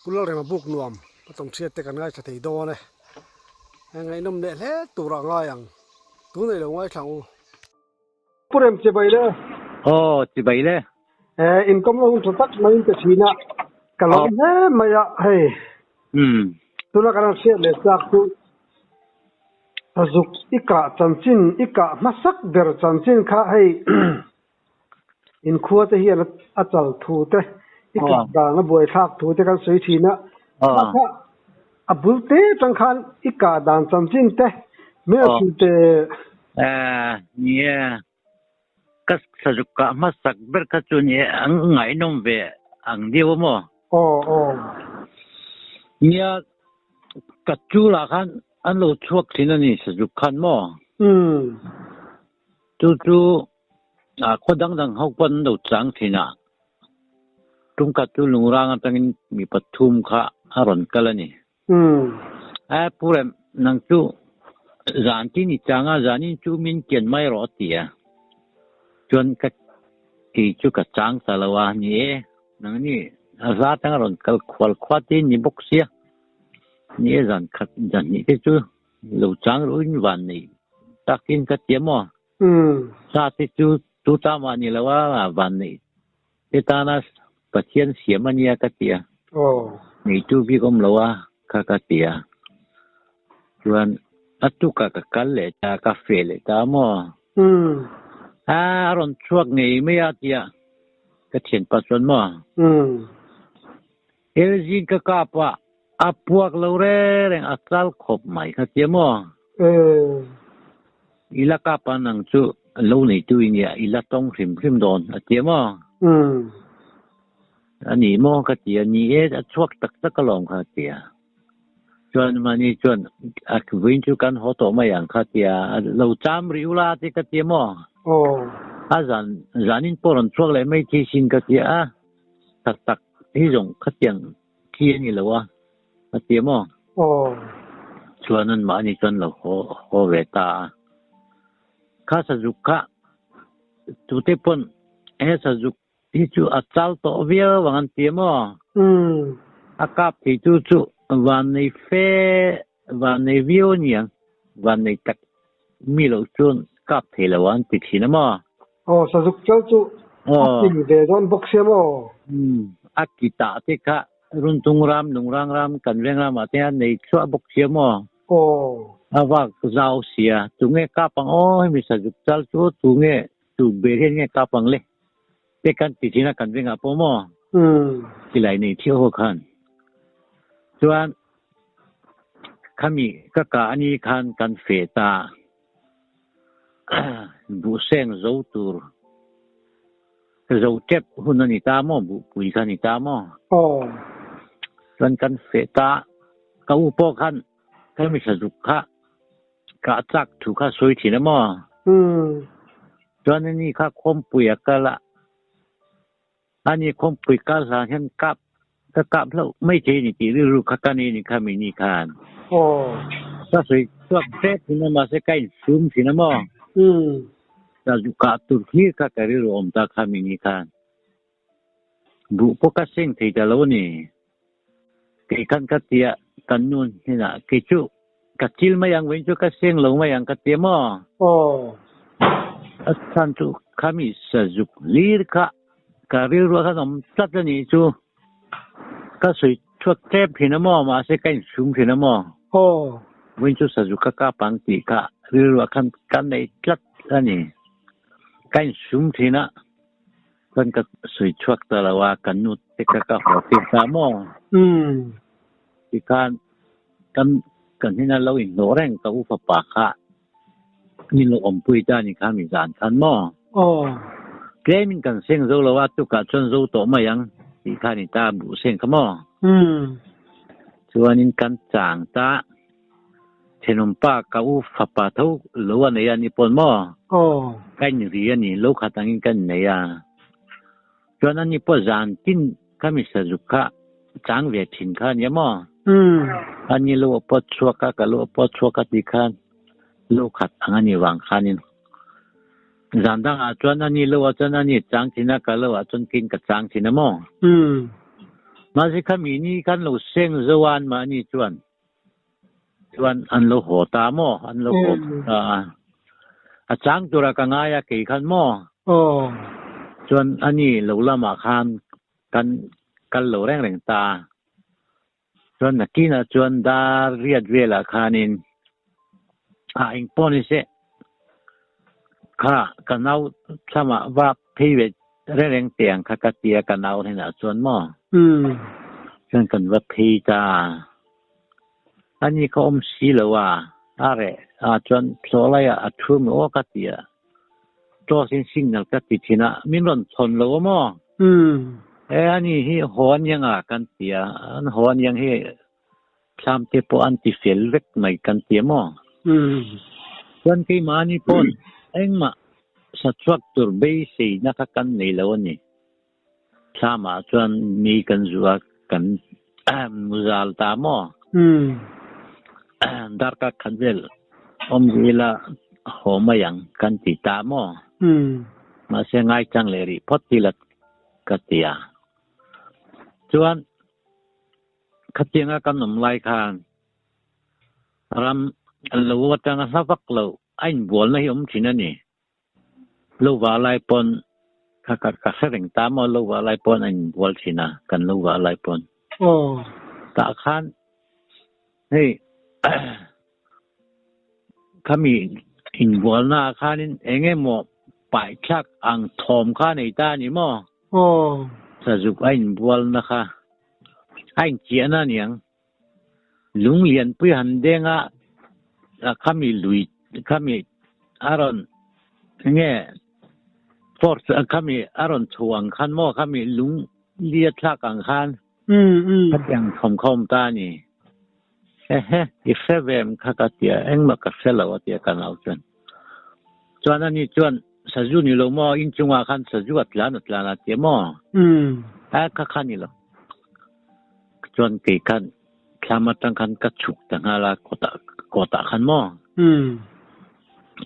Pu Lalrema buk nuam a tawng chhiat te kan ngaithla thei dawn e. Heng ngaihnawm leh hle tur ah ngai ang. Tun ei lo ngaithla ang u. Pu Rem chibai le. Aw chibai le. E inkawm la hun tha tak mai in pe thin a ka lawm hle mai a hei. Umm. Tuna kan han hriat leh chak chu Sazuk i kah chanchin i kah hmasak ber chanchin kha hei Inkhua te hian a chal thu te, i kah dan a buaithlak thu te kan sawi thin a. Kha kha a bul te atang khan i kah dan chanchin te min a hrilh te. Ni e, ka sazuk kah hmasak ber kha chu ni e, ang ngaihnawm ve ang deuh a maw? Aw aw. Nia, ka chulah khan an lo chhuak thin a ni sazuk khan maw? Umm. Chu chu khaw dang dang ho pawn an lo chang thin a, tum khat chu Lungrang atangin mi pathum kha a rawn kal a ni. A Pu Rem, nang chu zan tin i chang a, zanin chu min kian mai rawh a ti a. Chuan ka kei chu ka chang ta lo a, ni e, nangni a hla atanga rawn kal khual khua te ni bawk sia, ni e zan khat zan hnih te chu Lo chang ruhin van nei takin ka ti a maw? Sa te chu tu ta mah ni lo a, van neih te tana Pathian siam a nia ka ti a. Neitu bik awm lo a kha ka ti a. Chuan a tukah ka kal leh ta, ka feh leh ta a maw? A rawn chhuak ngei mai a tia ka thianpa chuan maw? Elzin ka kap a, a puak lo reng reng a chal khawp mai kha tia maw? I la kap a nang chu lo neitu i nia, i la tawng hrim hrim dawn a tia maw? A ni maw ka ti a, ni e a chhuak tak tak alawm kha a ti a. Chuan mahni chuan a vawiin chu kan haw tawh mai ang kha tia, lo cham rih ula te ka tia maw? A zan zanin pawh rawn chhuak leh mai thei sin ka tia a. Tak tak hi zawng khatiang khi a ni lo a, a ti maw? Aw. Chuan an mahni chuan lo haw haw ve ta a. Kha sazuk kha tute pawn he sazuk hi chu a chal tawh viau ang an ti maw? Umm. A kap thei tu chu vannei fe vannei viau a ni ang, vannei tak mi loh chuan kap thei lo ang an ti thin a maw? Aw, sazuk chal chu a pin ve dawn bawk sia maw? Umm, a ki tah te kha Runtung ram, Lungrang ram, kan veng ramah te hian nei chhuah bawk sia maw? Aw. A vak zau sia, tunge kap ang aw hemi sazuk chal chu tunge tu ber hian nge kap ang le? Te kan ti thin a kan vengah pawh maw? Umm. Silai nei thiau ho khan. Chuan khami ka kah ani khan kan feh ta. Buhseng zo tur zo tep hun a ni ta maw? Buhpui kha a ni ta maw? Aw. Chuan kan feh ta, ka u pawh khan ka misa zuk kha kah chak thu kha sawi thin a maw? Umm. Chuan ani kha khawmpui a kal a, ani khawmpui kal hlan hian kap Ka kap hlauh mai thei a ni tih rilru kha ka nei a ni kha mi ni khan. Aw. Ka sawi chhuak hrep thin a mahse ka insum thin a maw? Umm. Ka zu kah tur hlir kha ka rilru awm ta kha mi ni khan. Buh pawh ka seng thei ta lo a ni. Kei khan ka tia kan nu hnenah kei chu ka chil mai ang vawiin chu ka seng lo mai ang ka tia maw? Aw. A chhan chu kha mi sazuk hlir kha Ka rilru a khan awm tlat a nih chu ka sawi chhuak tlem thin a maw mahse ka insum thin a maw. Aw. Vawiin chu sazu ka kap ang tih kha rilru ah khan ka nei tlat a ni. Ka insum thin a chuan ka sawi chhuak ta lo a ka nu te kha ka haw tir ta maw. Umm. Tikhan kan kan hnena lo inhlawh reng ka u fapa kha Min lo awmpui ta ni kha mi zan khan maw? Aw. Tlemin kan seng zo lo a, tukah chuan zo tawh mai ang tih kha ni ta buh seng kha maw? Umm. Chuanin kan chang ta, thenawmpa ka u fapa tho lo a nei a ni pawn maw? Aw. Ka inri a ni, lo khat angin ka innei a. Chuan ani pawh zan tin kha mi sazuk kha chang ve thin kha ania maw? Ani lo a pawt chhuak a, ka lo a pawt chhuak a tih khan lo khat ang a nih vang khanin zan dangah chuan ani lo ah chuan ani chang thin a, ka lo ah chuan kin ka chang thin a maw? Mahse khami ni khan lo seng zo a anmahni chuan chuan an lo haw ta maw an lo haw ta a. A chang tura ka ngai a kei khan maw? Chuan ani lo lamah khan kan kal lo reng reng ta a. Chuan nakinah chuan dar riat velah khanin a eng pawh ni se kha ka nau thlamah va phei ve reng reng teh ang kha ka ti a ka nau hnenah chuan maw chuan kan va phei ta a ani kha awm si lo a a reh a chuan thlawh laiah a thu mai aw ka ti a Toss in signal ka ti thin a, min rawn chhawn lo a maw? E ani hi haw an iang a kan ti a, an haw an iang hi thlam te pawh an ti fel vek mai kan ti a maw? Chuan keimahni pawn engmah sa chhuak tur beiseina kha kan nei lo a ni. Thlamah chuan mi kan zuh a, kan muzal ta maw? Darkar khat vel awm rih ila haw mai ang kan ti ta maw? Mahse ngaichang leh rih phawt ila ka ti a. Chuan khatianga kan awm lai khan ram lo atanga hla vak lo a inbualna hi awm thin a ni. Lo vah lai pawn ka ka ka hre reng ta maw lo vah lai pawn a inbual thin a kan lo vah lai pawn. Tah khan hei khami inbualna ah khanin eng emaw paithlak ang thawm kha a nei ta a ni maw? Sazuk a inbualna kha a inchiahna a niang. Lung lianpui han deng a, khami lui khami a rawn enge force khami a rawn chho ang khan maw khami lung lia thlak ang khan khatiang thawmkhawm ta a ni. Ehe i hre ve em kha ka tia engmah ka hre lo a tia ka nau chuan. Chuan ani chuan sazu ni lo maw inchungah khan sazu a tlan a tlan a tia maw? A kha kha ni lo. Chuan kei khan thlam atang khan ka chhuk ta nghal a kawtah kawtah khan maw?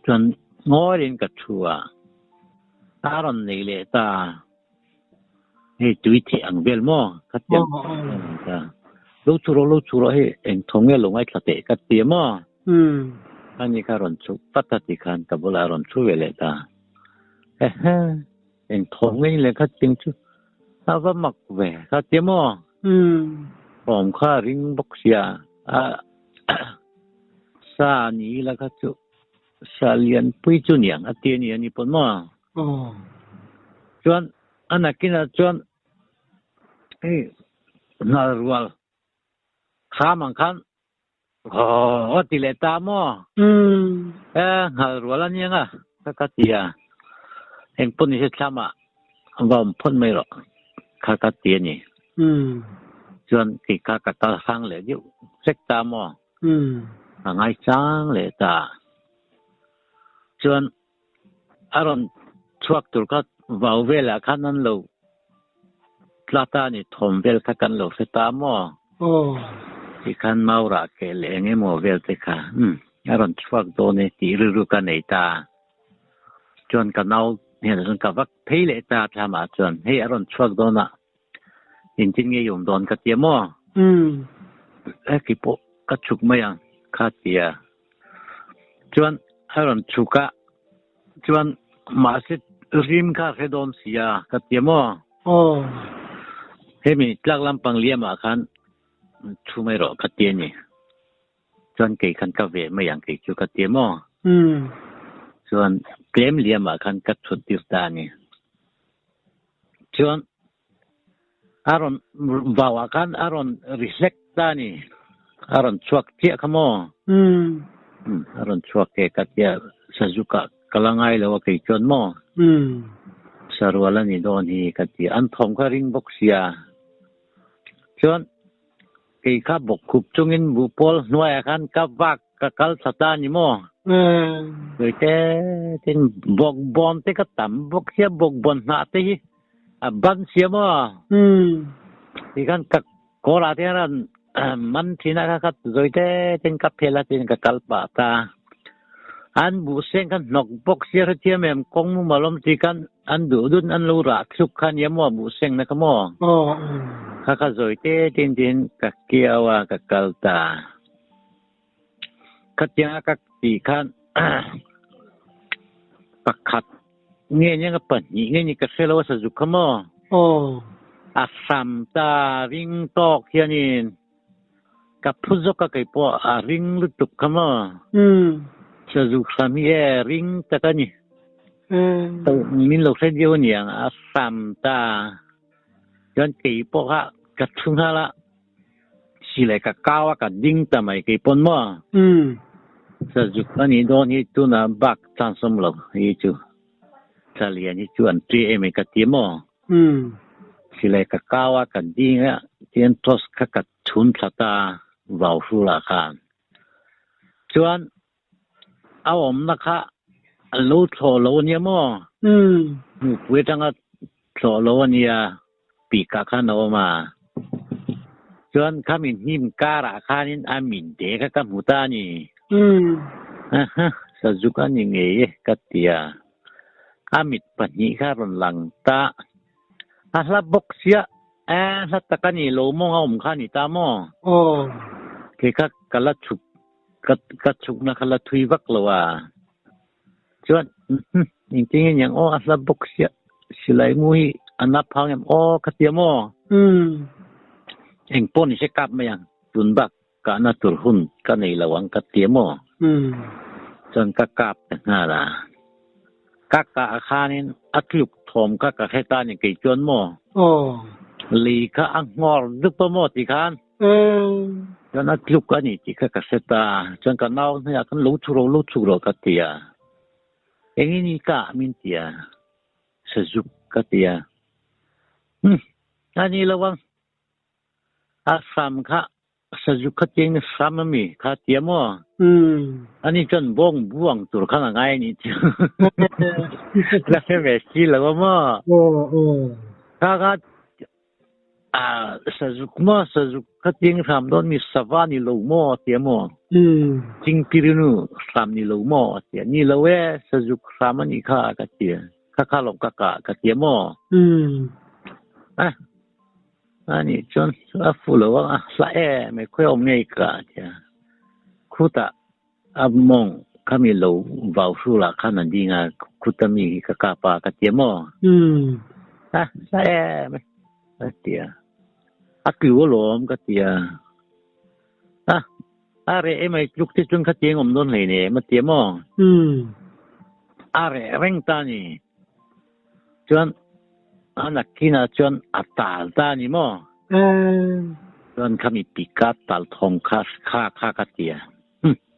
Chuan ngawirin ka thu a, a rawn nei leh ta a, hei tui theh ang vel maw? Ka ti ang ta. Lo chhu rawh, lo chhu rawh hei eng thaw nge lo ngaithla teh ka ti a maw? Ani kha rawn chhuk vat a ti khan ka bulah a rawn thu ve leh ta. Ehe. Eng thawm nge in lehkha ching chu a va mak ve kha tia maw? Thawm kha a ring bawk sia a sa ni ila kha chu sa lian pui chu niang a ti a ni a ni pawn maw? Chuan a nakinah chuan hei hnal rual kham ang khan Aw a ti leh ta maw? E nghal rual a niang a, ka ka ti a. Eng pawh ni se thlamah va awm phawt mai rawh kha ka ti a ni. Chuan kei kha ka kal hrang leh deuh hlek ta maw? Ka ngaichang leh ta. Chuan a rawn chhuak tur kha vau velah khan an lo tla ta a ni, thawm vel kha kan lo hre ta maw? Ti khan mau rah keh leh eng emaw vel te kha umm a rawn chhuak dawn e tih rilru ka nei ta. Chuan ka nau hnenah chuan ka vak phei leh ta thlamah chuan hei a rawn chhuak dawn a, engtin nge i awm dawn ka ti a maw? Heti pawh ka chhuk mai ang kha ti a. Chuan a rawn chhuk a, chuan mahse rim kha a hre dawn si a ka ti a maw? Hemi tlak lampang liamah khan thu mai rawh ka ti a ni. Chuan kei khan ka ve mai ang kei chu ka ti a maw? Chuan tlem liamah khan ka thut tir ta a ni. Chuan a rawn vauah khan a rawn ri hlek ta a ni. A rawn chhuak chiah kha maw? A rawn chhuak e ka tia Sazuka ka la ngai lo a kei chuan maw? Sarual a ni dawn hi ka ti. An thawm kha ring bawk sia. Chuan kei kha bawkkhup chungin buhpawl hnuaiah khan ka vak ka kal thla ta a ni maw? Sawi te tin bawkbawn te ka tam bawk sia bawkbawn hnah te hi a ban sia maw? Ti khan ka kawrah te hian man thin a kha kha zawi te tin ka phel a tin ka kal pah ta. An buh seng khan hnawk bawk sia hrethiam em kawng mumal awm ti khan an duh dun an lo rah thluk kha nia maw buh seng na kha maw? Kha kha zawi te tin tin ka kiau a ka kal ta. Khatianga ka tih khan pakhat nge nia ka pahnih nge ni ka hre lo a sazuk kha maw? Aw. A hram ta ring tawk hianin ka phu zawk a kei pawh a ring lutuk kha maw? Umm. Sazuk hram hi e ring tak a ni. Min lo hre deuh aniang a hram ta. Chuan kei pawh kha ka thu nghal a. Silai ka kau a ka ding ta mai kei pawn maw? Sazuk a nih dawn hi tunah bak chance awm lo hi chu Thla lian hi chu an ṭi em em ka ti maw? Silai ka kau a ka ding a tian toss kha ka chhun thla ta vau hrulah khan. Chuan a awmna kha a lo thlawh lo ania maw? Nupui atanga thlawh lo ania pikah khan a awm a. Chuan khami hnim karah khanin a mit dek a ka hmu ta a ni. Aha, sazuk a ni ngei e ka ti a. A mit pahnih kha a rawn lang ta. A hla bawk sia, e hla tak a ni lo mawng a awm kha a ni ta maw? Kei kha ka la chhuk Ka ka chhukna kha la thui vak lo a. Chuan engtin nge niang aw a hla bawk sia silai mu hi a na phang em aw ka ti a maw? Eng pawh ni se kap mai ang tun bak kahna tur hun ka nei lo ang ka ti a maw? Chuan ka kap ta nghal a. Ka kah khanin a tluk thawm kha ka hre ta ni kei chuan maw? Lei kha a nghawr dup a maw ti khan? Chuan a tluk a ni tih kha ka hre ta. Chuan ka nau hnaiah khan lo chhuk rawh, lo chhuk rawh ka ti a. Engin i kah min ti a, Sazuk ka ti a. Umm, a ni lo ang. A hram kha Sazuk kha tiang in hram a mi kha ti a maw? Ani chuan bawng buang tur khan a ngai a ni chu. La hre ve si lo a maw? Kha kha A sazuk maw sazuk kha tiang hram dawn mi sava ni lo maw tia maw? Chingpirinu hram ni lo maw tia ni lo e sazuk hram a nih kha ka ti kha kha lawm ka kah ka tia maw? A ani chuan a fu lo a hla e mai khawi awm ngei ka tia khutah a mawng khami lo vau hrulah khan a ding a, khuta mi hi ka kap a ka ti a maw? A hla em e ka ti a, a tlu alawm ka ti a, a a reh em ai tluk te chuan khatiang awm dawn hlei nem a ti a maw? A reh reng ta a ni. Chuan a nakinah chuan a tal ta a ni maw? Chuan khami pika tal thawng kha kha kha ka ti a.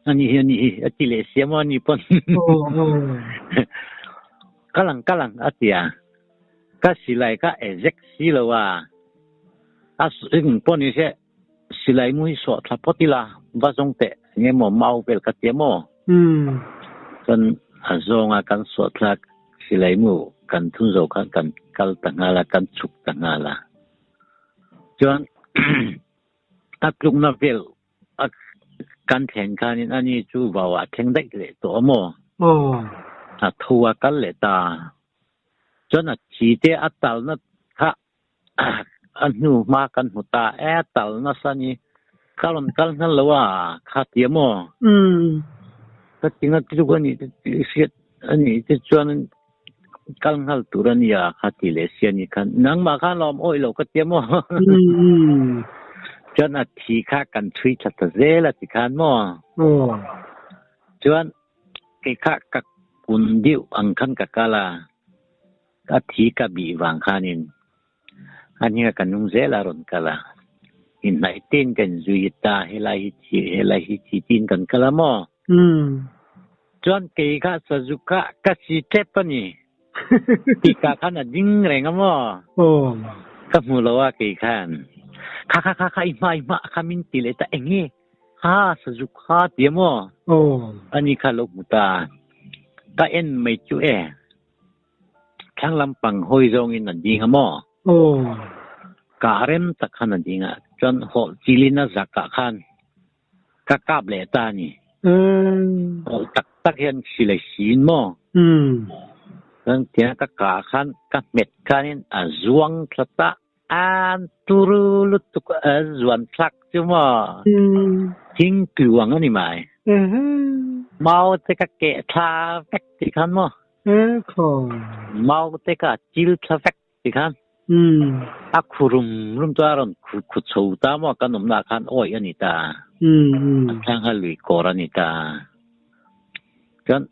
Ani hi ani hi a ti leh sia maw ani pawn. Kal ang kal ang a ti a. Ka silai kha eject si lo a. A eng pawh ni se silai mu hi sawh thla phawt ila va zawng teh eng emaw mau vel ka ti a maw. Chuan a zawnga kan sawh thlak silai mu kan thun zo khan kan kal ta nghal a, kan chhuk ta nghal a. Chuan a tlukna vel a kan thlen khanin ani chu vauah a thleng daih leh tawh a maw? A tho a kal leh ta. Chuan a thi te a talna kha a hnu hma kan hmu ta e a tal nasa ni ka rawn kal nghal lo a kha ti a maw? Ka ti ngat tluk a nih te hriat a nih te chuan kal nghal tur a nia kha ti leh si a ni khan nangmah khan lawm awih lo ka ti a maw? Chuan a thi kha kan chhui tha ta zel a ti khan maw? Chuan kei kha ka kun deuh ang khan ka kal a. A thi ka bih vang khanin a hninga ka nung zel a rawn kal a, inhnaih tein kan zui ta, helai hi thi, helai hi thi tiin kan kal a maw? Chuan kei kha sazuk kha ka si tep a ni. Tikah khan a ding reng a maw? Ka hmu lo a kei khan. Kha kha kha kha i hma i hma kha min ti leh ta eng nge? Ha sazuk kha ti a maw? Ani kha lo hmu ta. Ka en mai chu e. Thlang lampang hawi zawngin a ding a maw? Kah rem tak khan a ding a, chuan hawlh chilin a zakah khan ka kap leh ta a ni. Hawlh tak tak hian silai siin maw? Chuan tiang ka kah khan ka hmet khanin a zuang thla ta. An turu lutuk a zuan thlak chu maw? Thing tlu ang a ni mai. Mau te ka keh thla vek ti khan maw? Mau te ka chil thla vek ti khan. A khu rum rum chu a rawn khu khu chho ta maw kan awmna ah khan awih a ni ta. A thlang kha lui kawr a ni ta. Chuan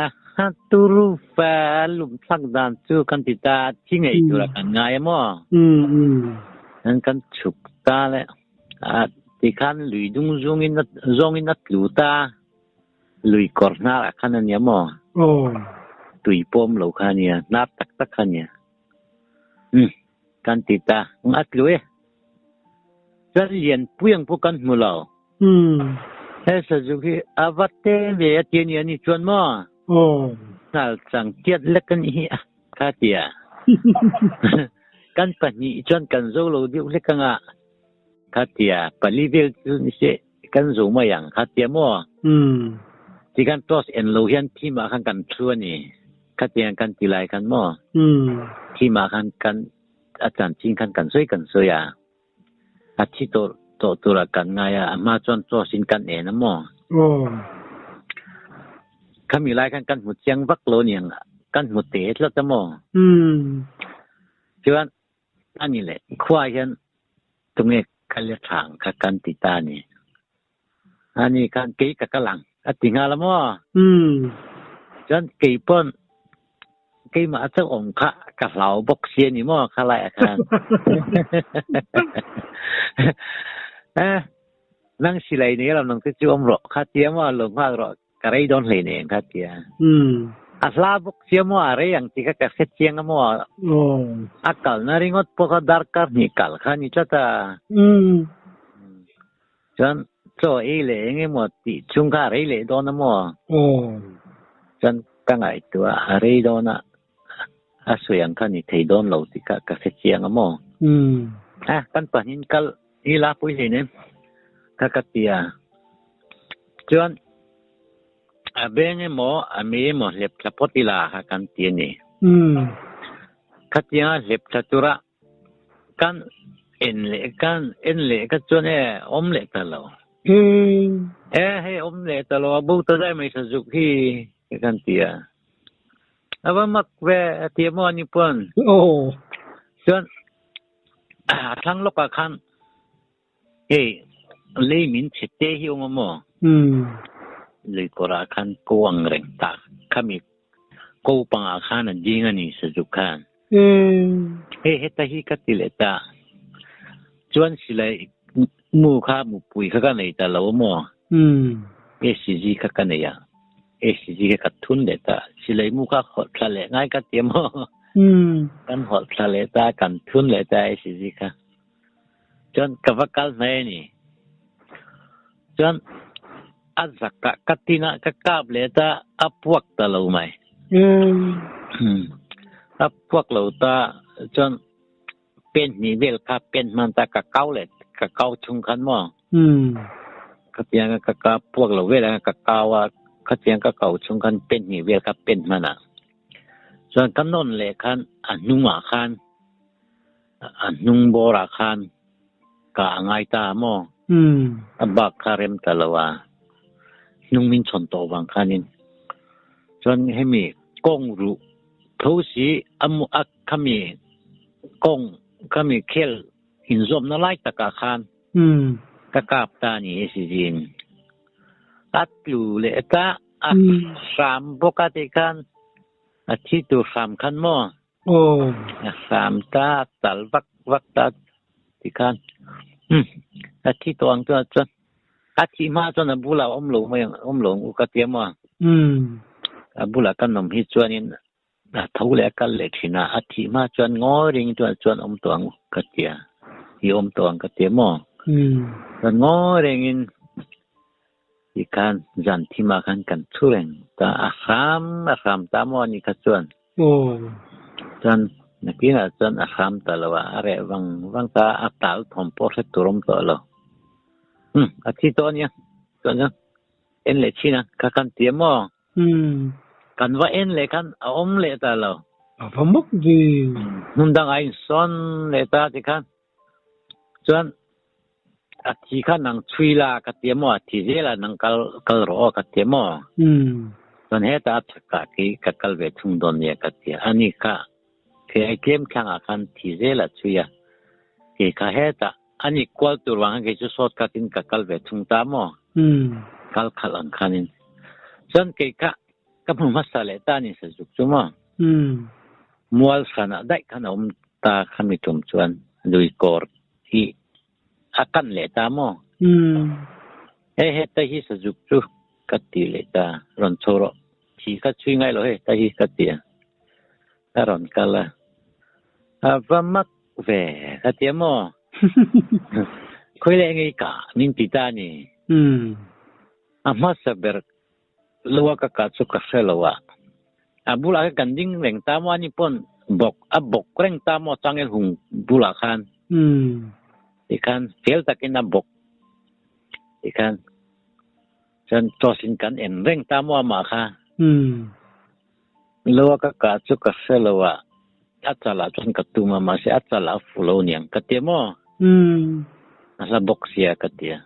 a ha turu fa lum thlak dan chu kan ti ta thi ngei tura kan ngai a maw? Chuan kan chhuk ta le a tikhan lui dung zungin zawngin a tlu ta. Lui kawr hnar ah khan a nia maw? Tui pawm lo kha a nia, hnar tak tak kha a nia. Umm, kan ti ta. A tlu e. Chuan lianpui ang pawh kan hmu lo. He sazuk hi a va te ve a ti a nia ni chuan maw? Nghal chang tiat lek a nih hi a, kha tia. Kan pahnih chuan kan zo lo deuh hlek anga. Kha tia, pali vel chu ni se kan zo mai ang kha tia maw? Ti khan toss en lo hian thim ah khan kan thu a ni. Kha tiang kan ti lai khan maw? Thim ah khan kan a chanchin khan kan sawi kan sawi a. A thi tawh tawh tura kan ngai a, a hma chuan toss in kan en a maw? Khami lai khan kan hmu chiang vak lo niang, kan hmu te tlat a maw? Chuan A ni leh, khua hian tunge kal i thang kha kan ti ta ni. A ni khan kei ka kal ang a ti nghal a maw? Chuan kei pawn keimah a chauh awm kha ka hlau bawk si a ni maw kha laiah khan. Nang silai nei lo nang te chu awm rawh kha tia maw lo nghak rawh Ka rei dawn hlei nen kha tia. A hla bawk sia maw a rei ang tih kha ka hre chiang a maw. A kalna ringawt pawh kha darkar hnih kal kha a ni tlat a. Chuan chaw ei leh eng emaw tih chhung kha a rei leh dawn a maw. Chuan ka ngaihtuah a rei dawn a, a sawi ang kha ni thei dawn lo tih kha ka hre chiang a maw. A, kan pahnihin kal ila pui hlei nem kha ka ti a. Chuan a beng emaw a mi emaw hlep thla phawt ila kha kan ti a ni. Khatianga hlep thla tura kan en leh kan en leh kha chuan e awm leh ta lo. E hei awm leh ta lo a bo ta zai mai sazuk hi kan ti a. A va mak ve a ti a maw ani pawn. Chuan a thlang lawkah khan Hei, lei min chhe te hi awm a maw? Lui kawrah khan ko ang reng tak. Khami ko pangah khan a ding a ni Sazuk khan. Hei heta hi ka ti leh ta. Chuan silai mu kha mupui kha ka nei ta lo a maw? ACG kha ka nei a. ACG kha ka thun leh ta. Silai mu kha hawlh thla leh ngai ka ti a maw? Kan hawlh thla leh ta, kan thun leh ta ACG kha. Chuan ka va kal hnai a ni. Chuan a zakah ka tinah ka kap leh ta, a puak ta lo mai. A puak lo ta, chuan pen hnih vel kha pen hman ta ka kau leh ka kau chung khan maw. Khatiang ka ka puak lo vel a ka kau a, khatiang ka kau chung khan pen hnih vel kha pen hman a. Chuan ka nawn leh khan a hnungah khan A hnung bawrah khan ka a ngai ta a maw? A bak kha rem ta lo a, hnung min chhawn tawh vang khanin. Chuan hemi kawng ruh tho si a a khami kawng khami khel inzawmna lai takah khan ka kap ta a ni e si zin. A tlu leh ta a hram bawk a tih khan a thi tur hram khan maw? Aw. A hram ta, a tal vak vak ta ti khan umm a thi tawh ang chuan chuan a thih hma chuan a bulah awm lo mai ang awm lo ang u ka ti a maw. A bulah kan awm hi chuanin a tho leh a kal leh thin a, a thih hma chuan ngawi ring chuan chuan awm tawh ang u ka ti a, i awm tawh ang ka ti a maw. Chuan ngawi rengin ti khan zan thimah khan kan thu reng ta, a hram a hram ta maw ani kha chuan. Chuan nakinah chuan a hram ta lo a, a reh vang vang ta a, a tal thawm pawh hre tur awm tawh lo. Umm, a thi tawh a nia, chuan chuan en leh chhin a, kha kan ti a maw? Kan va en leh khan a awm leh ta lo. A va mawk ve. Hmun dangah a insawn leh ta tikhan. Chuan a thi kha nang chhui la ka ti maw, a thi zel a nang kal kal rawh aw ka ti maw. Chuan hetah a chhakah khi ka kal ve thung dawn nia ka ti a, ani kha khi ai tlem thlangah khan thi zel a chhui a, kei kha hetah ani kual tur vang khan kei chu shortcut in ka kal ve thung ta maw, kal khalh ang khanin. Chuan kei kha ka hmu hmasa leh ta ni sazuk chu maw. Mual hranah daih khan a awm ta khami tum chuan lui kawr hi a kan leh ta maw? He heta hi sazuk chu ka ti leh ta, rawn chho rawh, thi kha chhui ngai lo heta hi ka ti a, a rawn kal a, a va mak ve ka ti a maw? Khawi leh ngei ka min ti ta a ni. A hmasa ber lo a ka kah chu ka hre lo a, a bulah khan kan ding reng ta maw ani pawn bawk a bawk reng ta maw changel hung bulah khan tikhan fel takin a bawk tikhan chuan toss in kan en reng ta maw amah kha lo a ka kah chu ka hre lo a, a chalah chuan ka tum a mahse a chalah a fu lo niang ka ti maw a hla bawk sia ka ti a.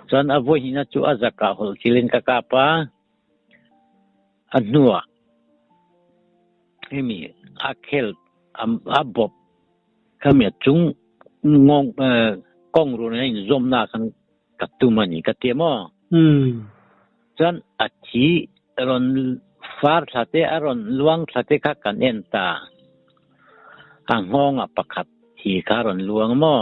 Chuan a vawihnihna chu a zakah hawlh thilin ka kap a, a hnuah hemi a khel a bawp khami a chung ngawng kawng run a inzawmna khan ka tum a ni ka ti maw. Chuan a thi rawn far thla te a rawn luang thla te kha kan en ta, a nghawngah pakhat thi kha a rawn luang maw.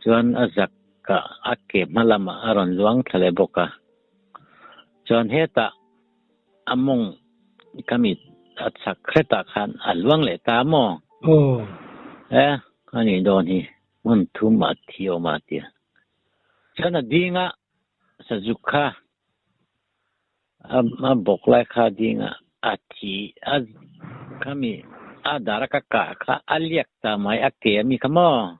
Chuan a zak ah a ke hma lamah a rawn luang thla leh bawk a. Chuan hetah a mawng ka mit a chak hretah khan a luang leh ta maw? E, a nih dawn hi, hmun thum a thi awm a tia. Chuan a ding a sazuk kha A bawk lai kha ding a, a thi a khami a dar a ka kah kha a liak ta mai a ke ami kha maw?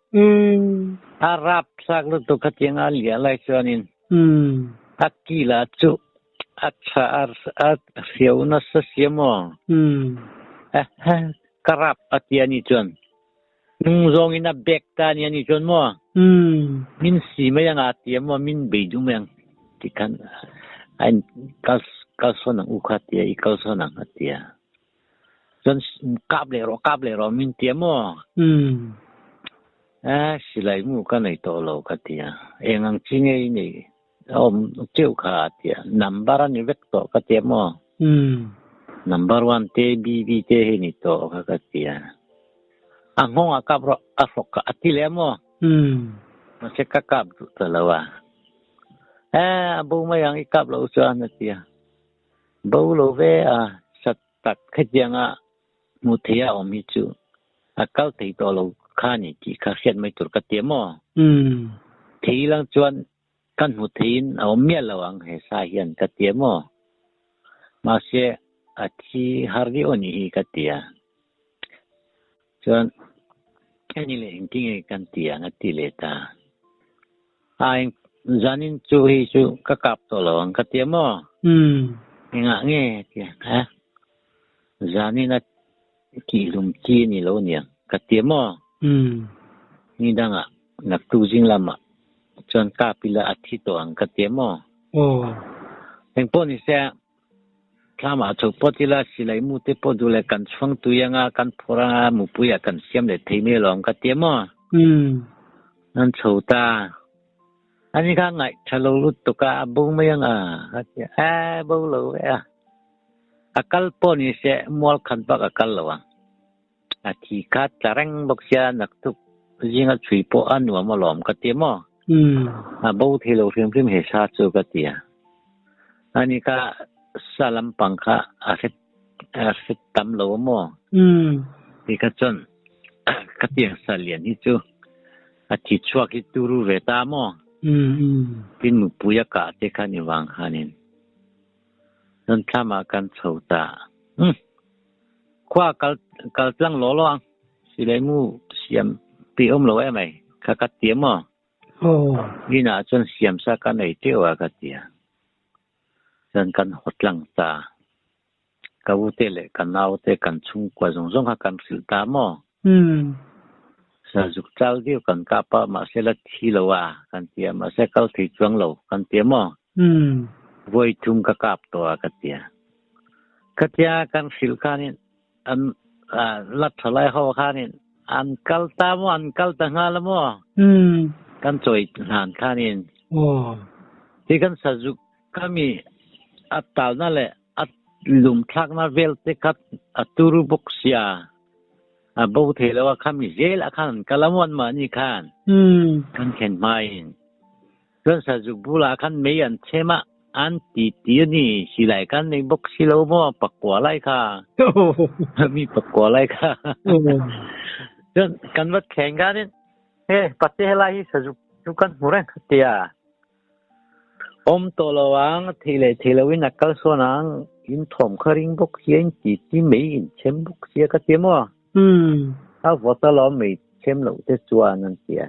A rap thlak lutuk khatiang a liah lai chuanin a kila chu a tha a hriau nasa sia maw? Ka rap a ti a nih chuan hnung zawngin a bek ta a ni a nih chuan maw min si mai ang a ti a maw min bei duh mai ang tikhan a in kal kalsawn ang u kha a ti a i kalsawn ang a ti a chuan kap leh rawh kap leh rawh min ti a maw a silai mu ka nei tawh lo ka ti a eng ang chi nge i nei a awm teuh kha a ti a number a ni vek tawh ka ti a maw number one te BB te hi ni tawh kha ka ti a a nghawng a kap rawh a hrawk kha a ti leh a maw mahse ka kap duh ta lo a e a bo mai ang i kap loh chuan a ti a bo lo ve a sat tak hetianga hmuh theih a awm hi chu a kal thei tawh lo kha ni tih kha hriat mai tur ka ti a maw thei lang chuan Kan hmu theiin a awm miah lo ang he sa hian ka ti a maw? Mahse a thi har viau a nih hi ka ti a. Chuan heni leh engtin nge kan ti ang a ti leh ta. A eng zanin chu hei chu ka kap tawh lo ang ka ti a maw? Engah nge a ti a, ha? Zanin a tihhlum chi a ni lo aniang ka ti a maw? Ni dangah naktuk zing lamah chuan kap ila a thi tawh ang ka ti a maw? Engpawh ni se thlamah chho pawt ila silai mu te pawh duh leh kan chhuang tui anga kan phawrh anga mupuiah kan siam leh thei mai alawm ka ti a maw? An chho ta. Ani kha ngaih tha lo lutuk a, a bo mai ang a ka ti a, e bo lo ve a. A kal pawh ni se mual khat bak a kal lo ang. A thi kha tla reng bawk sia naktuk zinga chhui pawh a nuam alawm ka ti maw? A bo thei lo hrim hrim he sa chu ka ti a. Ani kha sa lampang kha a hre a hre tam lo a maw? Ti kha chuan ka tiang sa lian hi chu a thi chhuak hi turu ve ta maw? Tin mupui a kah te kha ni vang khanin. Chuan thlamah kan chho ta. Umm. Khua kal kal tlang law law ang. Silai mu siam tih awm lo em ai. Kha ka ti a maw? Inah chuan siam sa ka nei teuh a ka ti a. Chuan kan haw tlang ta. Ka u te leh ka nau te kan chhungkua zawng zawng kha kan hrilh ta maw? Sazuk chal deuh kan kap a, mahse la thi lo a kan ti a, mahse kal thei chuang lo kan ti a maw? Vawi thum ka kap tawh a ka ti a. Khatia kan hrilh khanin an la tha lai ho khanin an kal ta maw, an kal ta nghal a maw? Kan chawi hlan khanin ti kan sazuk kami a talna leh a lum thlakna vel te kha a turu bawk sia. A bo thei lo a, khami zel a khan an kal a maw anmahni khan kan thlen hmain. Chuan sazuk bulah khan mei an chhem a, an ti ti a ni, silai khan nei bawk si lo maw, pakua lai kha, mi pakua lai kha. Chuan kan va thleng khanin, he pate helai hi sazuk chu kan hmu reng kha tia. Awm tawh lo ang, thei leh thei loin a kal sawn ang, in thawm kha ring bawk sia, in ti ti mei in chhem bawk sia ka ti maw? A vawt alawm mei chhem loh te chuan an ti a.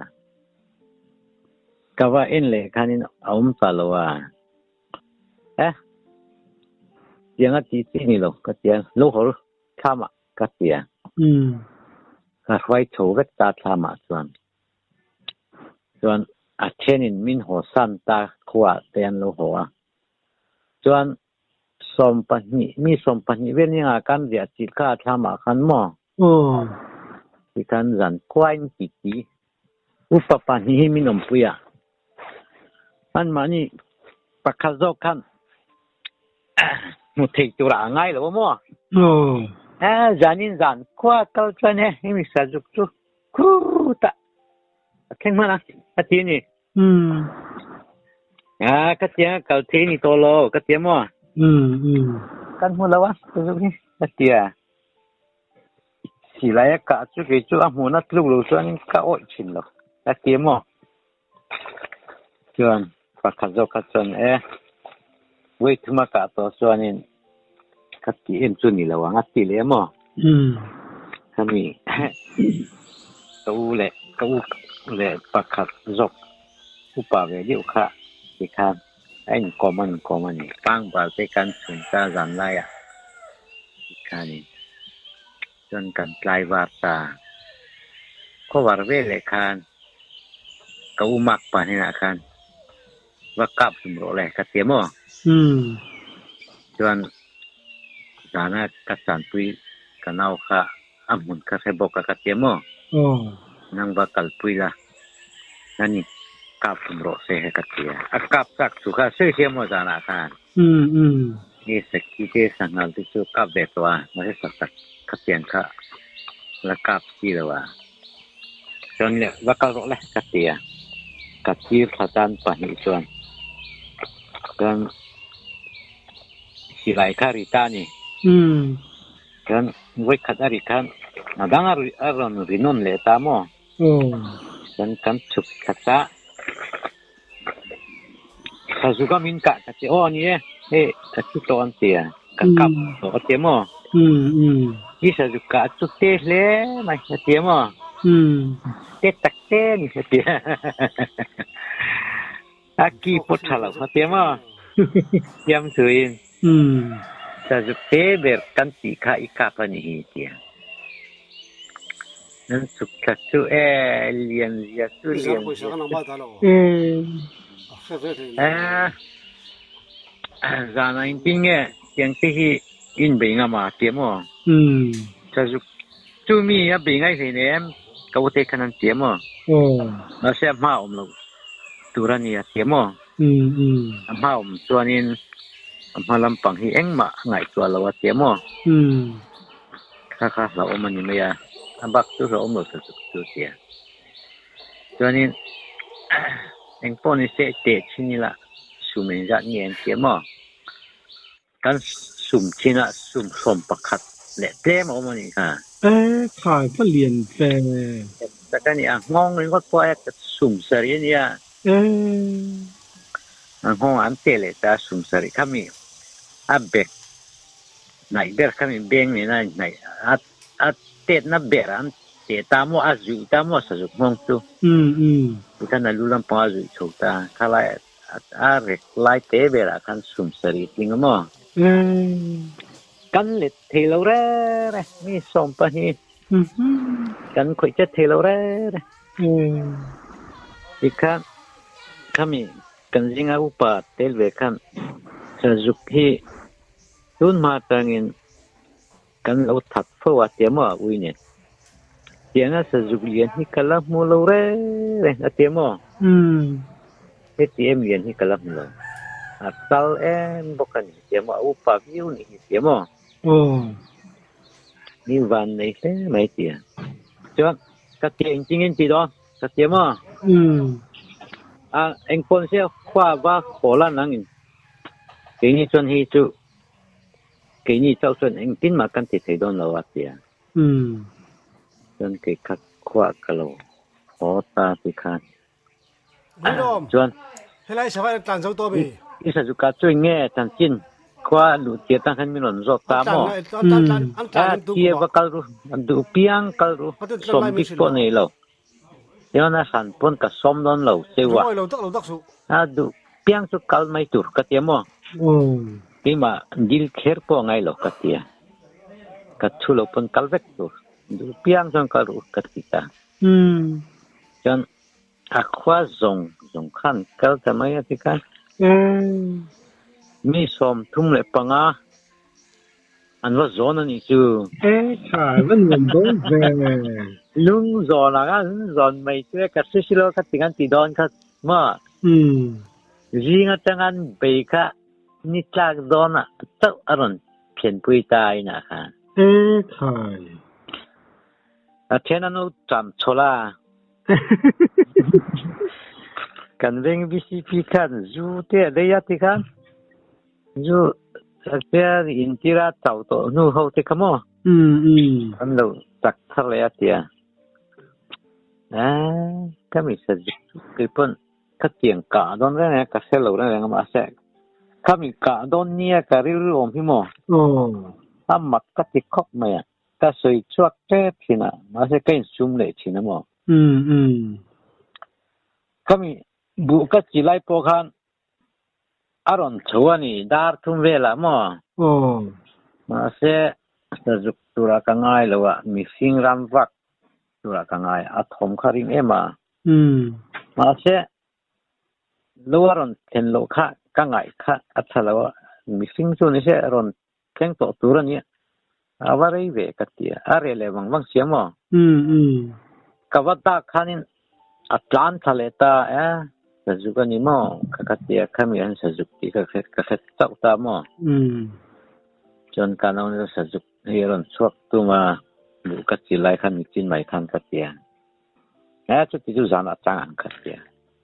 Ka va en leh khanin a awm ta lo a. Eh, tiang a ti chi ni lo ka ti a, lo haw thlamah ka ti a. Ka hruai chho vek ta thlamah chuan. Chuan a thenin min haw san ta khuaah te an lo haw a. Chuan 20, mi 20 vel ningah khan riah chilh kha a thlamah khan maw? Tikhan zan khuain ti ti. Upa pahnih hi min awmpui a. Anmahni pakhat zawk khan hmu thei turah a ngai lo a maw? Zanin zan khua kal chuan e hemi sazuk chu Khutah a thleng hman a, a ti a ni. A, ka tia kal thei ni tawh lo, ka tia maw? Kan hmu lo a, ka zuk hi, ka tia. Silai a kah chu kei chu a hmuhna tluk lo chuanin ka awih thin lo, ka tia maw? Chuan pakhat zawk kha chuan e, vawi thum a kah tawh chuanin ka tih em chu ni lo ang a ti leh maw? Khami ka u leh ka u leh pakhat zawk upa ve deuh kha tikhan a inkawm a inkawm a ni. Pangbal te kan chhun ta zan laiah tikhanin chuan kan tlai var ta. Khawvar ve leh khan ka u mak pa hnenah khan va kap hlum rawh le ka ti a maw? Chuan zana ka chanpui ka nau kha a hmun kha hre bawk a ka ti a maw? Nang va kalpui la nani kap hlum rawh se he ka ti a. A kap chak thu kha sawi hria maw zanah khan? Nge sakhi te sanghal te chu kap ve tawh a, mahse sak tak kha pian kha la kap si lo a. Chuan le va kal rawh le ka ti a, ka tir thla tan pahnih chuan chuan silai kha a ri ta a ni. Chuan vawikhat a ri khan a dang a rawn ri nawn leh ta maw? Chuan kan chhuk thla ta. Sazuka min kah ka ti aw a ni e, hei ka thi tawh an ti a, ka kap tawh a ti a maw? I sazuk kah chu te hle mai a ti a maw? Te tak te a ni a ti a, a ki pawh tha lo a ti a maw? Siam thuin sazuk te ber kan tih kha i kap a ni hi a ti a. Nan chuk thla chu e, lian zia chu lian zia chu. Zana engtin nge tiang te hi in bei ngam a tia maw? Sazuk chu mi a bei ngai hlei nei em? Ka ute khan an tia maw? Mahse a hma awm loh tur a ni a tia maw? A hma awm chuanin a hma lampang hi engmah a ngaihtuah lo a tia maw? Kha kha hlauhawm a ni mai a, a bak chu hlauhawm lo sa chuk chu tia. Chuanin eng pawh ni se teh thin ila sum engzat nge an tia maw? Kan sum thin a sum 11 leh tlem a awm a nih kha. E khai va lian ve. Tak a ni a, nghawng ringawt pawh a sum sarih a nia. E. A nghawng an teh leh ta sum sarih kha mi a bek Hnaih ber kha min beng nena hnaih a a tetna ber an teh ta maw a zuih ta maw sazuk nghawng chu tikhan a lu lampang a zuih chho ta khalai a rek lai te berah khan sum sarih tling a maw? Kan let thei lo reng reng mi 12. Kan khawih chet thei lo reng reng. Tikhan khami kan zinga upa tel ve khan sazuk hi tun hma atangin kan lo that fo a tia maw a ui nen. Tianga sazuk lian hi ka la hmu lo reng reng a tia maw? Heti em lian hi ka la hmu lo. A tal em bawk a ni tia maw? A upa viau nih hi tia maw? Mi van nei hle mai tia. Chuan ka tia engtin nge an ti dawn? Ka tia maw? A engpawn se khua va haw la nangin keini chuan hei chu keini chauh chuan engtin mah kan ti thei dawn lo a tia. Chuan kei kha khua ka lo haw ta ti khan. Chuan Helai sava an tlan zo tawh mi? I sazuka chu eng nge chanchin khua luh tir tang khan min rawn zawt ta maw? A thia va kal ru, duh piang kal ru, sawm bik pawh nei lo. Chuan a hran pawn ka sawm dawn lo cheu a, a duh piang chu kal mai tur ka tia maw? Keimah dil kher pawh a ngai lo ka tia, ka thu lo pawn kal vek tur, duh piang chuan kal ru ka ti ta. Chuan A khua zawng zawng khan kal ta mai a ti khan. Mi 35 an va zawn a nih chu. E tha va nuam dawn ve. Lung zawn ah khan an zawn mai chu e ka hre si lo kha ti khan ti dawn kha maw. Zing atang an bei kha ni tlak dawn ah chauh a rawn thlenpui ta inah khan. E thai. A then an lo cham chhawlh a. Kan veng VCP khan zu te a lei a ti khan zu te in tira chau tawh hnu ho te kha maw an lo chak thar leh a tia. Ka mi sa zuk chu kei pawn ka tiang kah dawn reng reng a ka hre lo reng reng a mahse ka mi kah dawn nia ka rilru awm hi maw a mak ka ti khawp mai a. Ka sawi chhuak tep thin a, mahse ka insum leh thin a maw? Khami buh ka chi lai pawh khan a rawn chho a ni, dar thum velah maw? Mahse sazuk turah ka ngai lo a, mihring ram vak turah ka ngai a, a thawm kha ring em a. Mahse lo a rawn thlen loh kha ka ngaih kha a tha lo a, mihring chu ni se rawn Thleng tawh tur a nia. A va rei ve ka ti a. A reh leh vang vang sia maw? Ka va dak khanin a tlan thla leh ta e, Sazuk a ni maw? Ka ka ti a, khami an Sazuk tih ka hre ka hre chauh ta maw? Chuan ka nau chu Sazuk hi a rawn chhuak tum a, luh ka ti lai khan nichin mai khan ka ti a. E, chuti chu zanah chang ang ka ti a.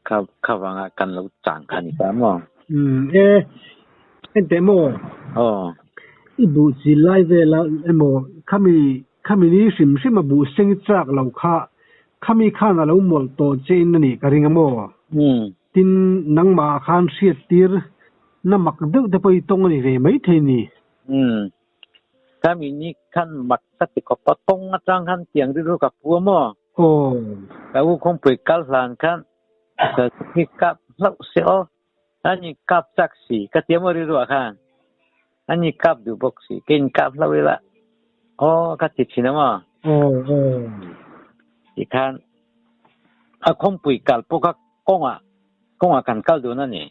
Kha kha vanga kan lo chang kha ni ta maw? Umm e, enteh maw? Aw. I buh chil lai vela emaw khami khami ni hrim hrim a buh seng chak lo kha khami khan a lo mawlh tawh che in a nih ka ring a maw? Umm. Tin, nangmah ah khan hriat tir na mak deuh te pawh i tawng a ni ve mai thei ni. Umm. Khami ni khan mak ka ti khawp a, kawng atang khan tiang rilru ka pu a maw? Aw. Ka u khawngpui kal hlan khan ka hi kap hlauh se aw. Ani kap chak si ka ti emaw rilru ah khan. Ani kap duh bawk si kei in kap hlauh ila aw ka ti thin emaw. Aw aw. Tikhan a khawngpui kal pawh kha kawngah kawngah kan kal dun a ni.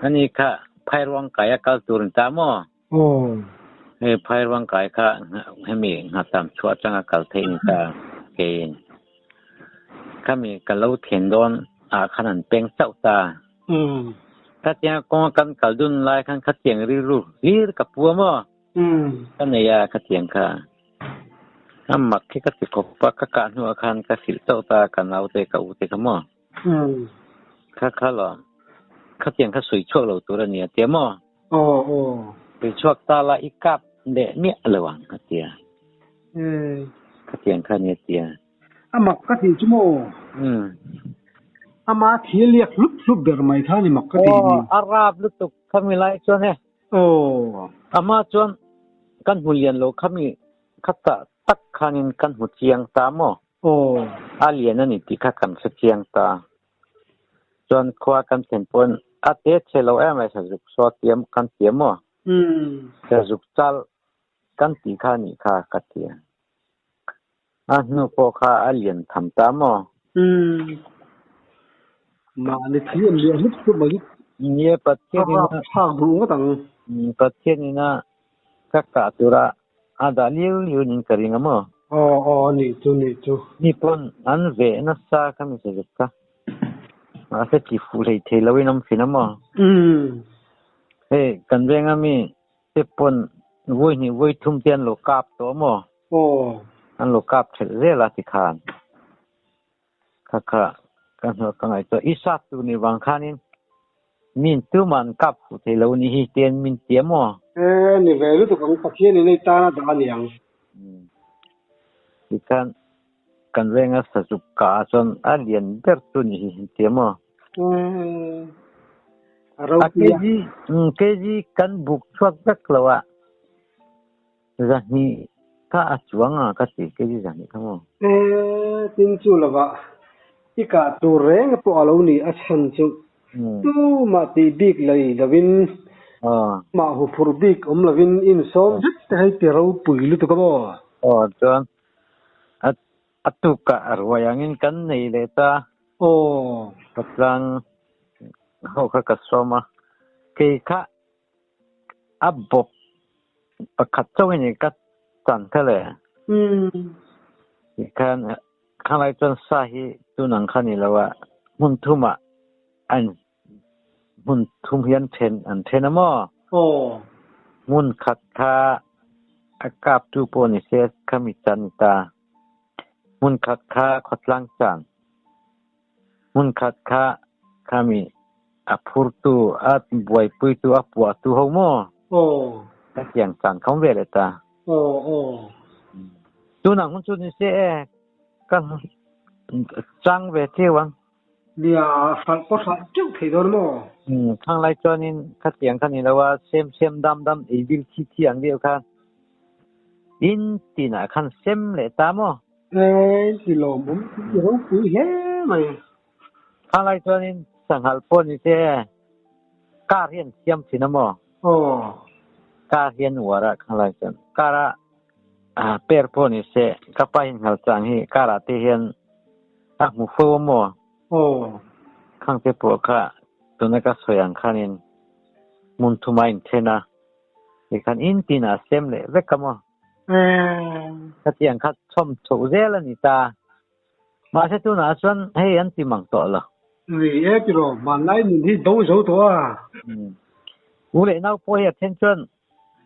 Ani kha phairuang kai a kal tur ni ta maw? Aw. Hei phairuang kai kha hemi nghatam chhuah atanga kal theih ni ta keiin. Khami ka lo then dawn ah khan an peng chauh ta. Khatianga kawnga kan kal dun lai khan khatiang rilru hlir ka pu a maw? Ka nei a khatiang kha. A mak khi ka ti khawp a, ka kah hnuah khan ka hrilh chauh ta ka naute ka ute kha maw? Kha kha lo khatiang kha sawi chhuak lo tur a ni a tia maw? Aw aw. Sawi chhuak ta la i kap leh miah lo ang a tia. Khatiang kha a ni a tia. A mak ka tih chu maw? Ama thil liak hlup hlup ber mai kha a ni mak ka tih ni. Aw a rap lutuk khami lai chuan e. Aw. Ama chuan kan hmu lian lo khami khatah tak khanin kan hmu chiang ta maw? Aw. A lian a ni tih kha kan hre chiang ta. Chuan khua kan thlen pawn a te chhe lo em ai sazuk saw tiam kan ti maw? Sazuk chal kan tih kha a nih kha ka ti a. A hnu pawh kha a lian tham ta maw? Umm. Mahni thi an liah hlup hlup mai. Nia Pathian in a thlak duh ngawt ang. Pathian in a ka kah tura a dah liu liu nin ka ring a maw? Aw aw a nih chu nih chu. Mi pawn an veh nasa kha mi sazuk kha. Mahse ti fuh hlei thei lo in awm thin a maw? Umm. Hei kan venga mi te pawn vawi hnih vawi thum te an lo kap tawh a maw? Aw. An lo kap thelh zel a tikhan. Kha kha ka hnuah ka ngaihtuah i sat tur nih vang khanin min tuman kap fuh thei lo nih hi tian min ti a maw? E ni ve lutuk ang Pathian in ei tan a dah a niang. Tikhan kan venga sazuk kah ah chuan a lian ber chu nih hi an ti a maw? A ropui a. Kg kan buk chhuak vek lo a. Zahnih kha a chuang a ka ti kg zahnih kha maw? E tin chu lovah i kah tur reng pawh a lo ni a chhan chu tumah tih bik lei lovin mah huphurh bik awm lovin insawm vek te hei ti ropui lutuk a maw? Aw chuan a tukah a ruai angin kan nei leh ta. Aw. Patlang ho kha ka sawm a, kei kha A bawp pakhat chauh in ka chan kha le. Tikhan khanglai chuan sa hi tunang kha ni lo a, hmun thumah an hmun thum hi an then an then a maw? Aw. Hmun khat kha a kaptu pawh ni se khami chan ni ta. Hmun khat kha khawtlang chan. Hmun khat kha khami a phurtu, a buaipuitu, a puahtu ho maw? Aw. Ka tiang chan kham ve leh ta. Aw aw. Tunah hun chu ni se e, ka chang ve cheu ang. Nia, hralh pawh hralh teuh thei dawn maw? Umm, thanglai chuanin khatiang kha ni lo a, sem sem dam dam ei bil thi thi ang deuh khan in tinah khan sem leh ta maw? E, ti lawmawm ti ropui hle mai. Thanglai chuanin sanghal pawh ni se car hi an siam thin a maw? Aw. Car hi an uar a thanglai chuan car a per pawh ni se ka pa in nghal chang hi car ah te hian A hmu fo a maw? Aw. Khangte pawh kha tuna ka sawi ang khanin hmun thuma a inthen a, tikhan in tinah a sem leh vek a maw? Khatiang kha chhawm chhoh zel a ni ta. Mahse tunah chuan hei an ti mang tawh lo. Ni e tiraw, hmanlai nun hi bo zo tawh a. U leh nau pawh hi a then chuan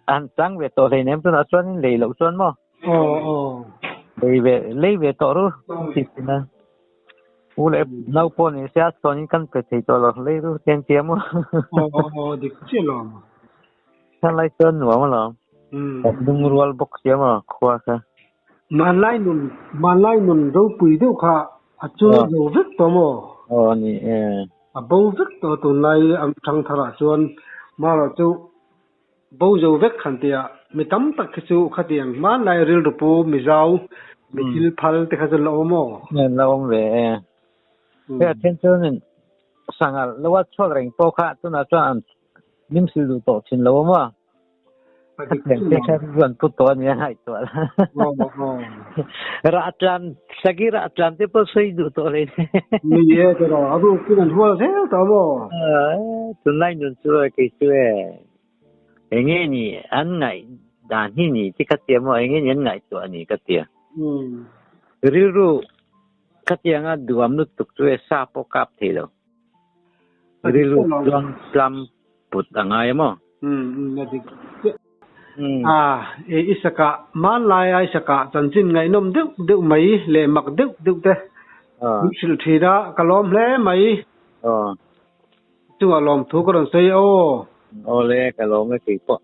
An chang ve tawh hleinem tunah chuan in lei loh chuan maw? Aw aw. Lei ve lei ve tawh ru ti thin a. U leh nau pawh ni se a chuan in kan pe thei tawh lo lei ru te an ti a maw? Aw aw dik chiah lo. Thalai chuan nuam alawm. Kan lungrual bawk sia maw khua kha. Hmanlai nun hmanlai nun ropui deuh kha a chul zo vek tawh maw? Aw a ni e. A bo vek tawh tunlai thangtharah chuan marawh chu Bo zo vek khan tia mi tam tak khi chu khatiang hmanlai rilru pu Mizo mi thil phal te kha chu la awm aw. An la awm ve e. Hei a then chuan sangal lo a chhuak reng pawh kha tunah chuan an limsil duh tawh thin lo a maw? Khatiang te kha rilru an pu tawh a nia ngaihtuah la. Rah tlan sagi rah tlan te pawh sawi duh tawh hle. Ni e tiraw a ruk in an hual zel tawh maw? Tunlai nun chu kei chu e enge ni an ngaih dan hi ni ti ka tia maw enge ni an ngaihtuah ni ka tia. Rilru khatianga duam lutuk chu e sa pawh kap thei lo. Rilru tluang tlam put a ngai a maw? A dik chiah. A, e i sakah, hmanlaia i sakah chanchin ngaihnawm deuh deuh mai leh mak deuh deuh te min hrilh thin a, ka lawm hle mai. Chungah lawmthu ka rawn sawi a aw. Awle, ka lawm e keipawh.